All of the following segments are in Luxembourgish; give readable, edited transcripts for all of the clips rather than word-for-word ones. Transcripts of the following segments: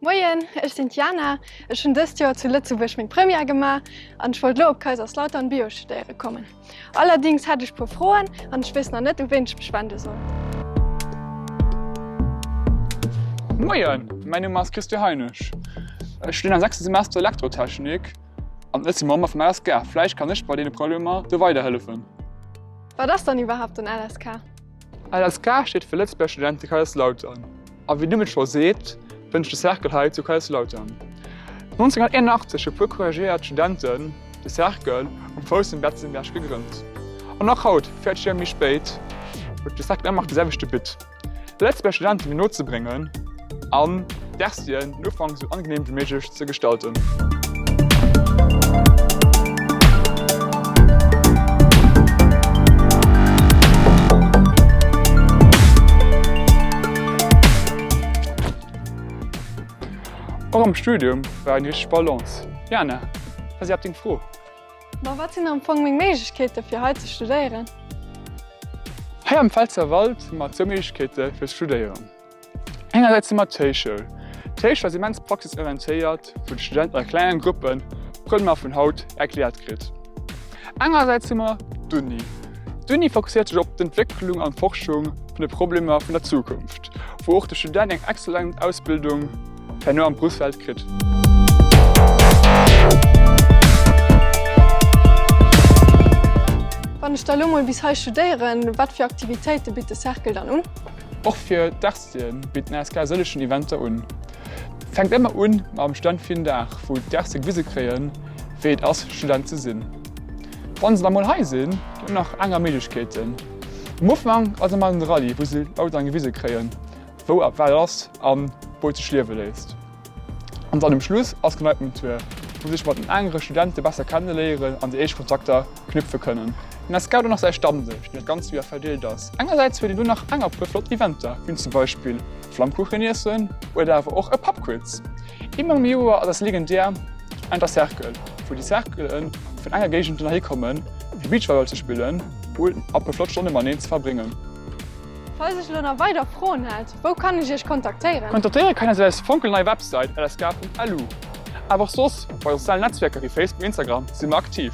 Moien, ech sinn d'Jana. Ech hunn dëst Joer zu Lëtzebuerg meng Première gemaach an ech wollt lo op Kaiserslautern Bio studéiere kommen. Allerdings hätt ech puer Froen an ech weess nach net u ween ech mech wende soll. Moien, mäin Numm ass Christian Heinisch. Ech studéieren am sechste Semester Elektrotechnik an ech si Member vum LSK. Vläicht kann ech bei deene Problemer do weiderhëllefen. Wat ass dann iwwerhaapt den LSK? LSK steet fir Lëtzebuerger Studente Kaiserslautern a wéi den Numm et scho seet, wënscht de Cercle hei zu Kaiserslautern. 1981 hu puer couragéiert Studenten de Cercle um Fouss vum Betzenberg gegrënnt. An och haut, 40 Joer méi spéit, huet de Cercle ëmmer nach de selwechte But, de Lëtzebuerger Studente méi no ze bréngen an d'Erstien den Ufank esou angenehm wéi méiglech ze gestalten. Och am Studium war eng richteg Balance. Jana, wat ass iwwerhaapt deng Fro? Ma wat sinn am Fong meng Méiglechkeete fir hei ze studéieren? Hei am Pfälzerwald hu mer zwou Méiglechkeete fir ze studéieren. Engersäits hu mer d'Héichschoul. D'Héichschoul ass immens praxisorientéiert, wou de Student a klengen Gruppen d'Problemer vun haut erkläert kritt. Anerersäits hu mer d'Uni. D'Uni fokusséiert sech op d'Entwécklung an d'Forschung vun de Problemer vun der Zukunft, wou och de Student eng exzellent Ausbildung herno am Beruffsfeld kritt. Wann ech da lo mol bis hei studéieren, wat fir Aktivitéite bitt de Cercle dann un? Och fir d'Erstien bitt den ASK sëllegen Eventer un. Fänkt ëmmer un mam Student fir en Dag, wou d'Erste gewise kréien, wéi et ass, Student ze sinn. Wann se da mol hei sinn, ginn et nach aner Méiglechkeeten. Um Ufank ass ëmmer den Rallye, wou se lauter gewise kréien, wou a wat ass an wou et sech liewe léisst. An dann um Schluss ass Kneipentour, wou sech mat den anere Studente besser kenneléieren an déi éischt Kontakter knüpfe kënnen. Den SK huet och nach säi Stammdësch, deen dat ganzt Joer verdeelt ass. Engersäits huet een do nach enger puer flott Eventer, wéi zum Beispill Flammkuchen iessen oder awer och e Pubquiz. Eemol am Joer ass eis legendär Intercercle, wou déi Cerclë vun enger Géigend heihi kommen, fir Beachvolleyball ze spillen a puer flott Stonne mateneen ze verbréngen. Falls ech elo nach weider Froen hätt, wou kann ech Iech kontaktéieren? Kontaktéiere kann een eis iwwer eis fonkelnei Website lsk.lu. Awer och soss bei sozialen Netzwerker wéi Facebook an Instagram si mer aktiv.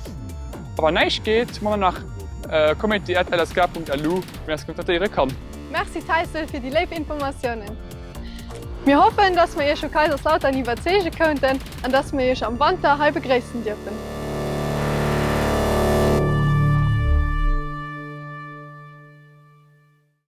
A wann näischt geet, hu mer nach comité@lsk.lu wou een eis kontaktéiere kann. Merci Taisel fir déi léif Informatiounen. Mir hoffen, dass mer Iech vu Kaiserslautern iwwerzeege kounten an dass mer Iech am Wanter hei begréissen dierfen.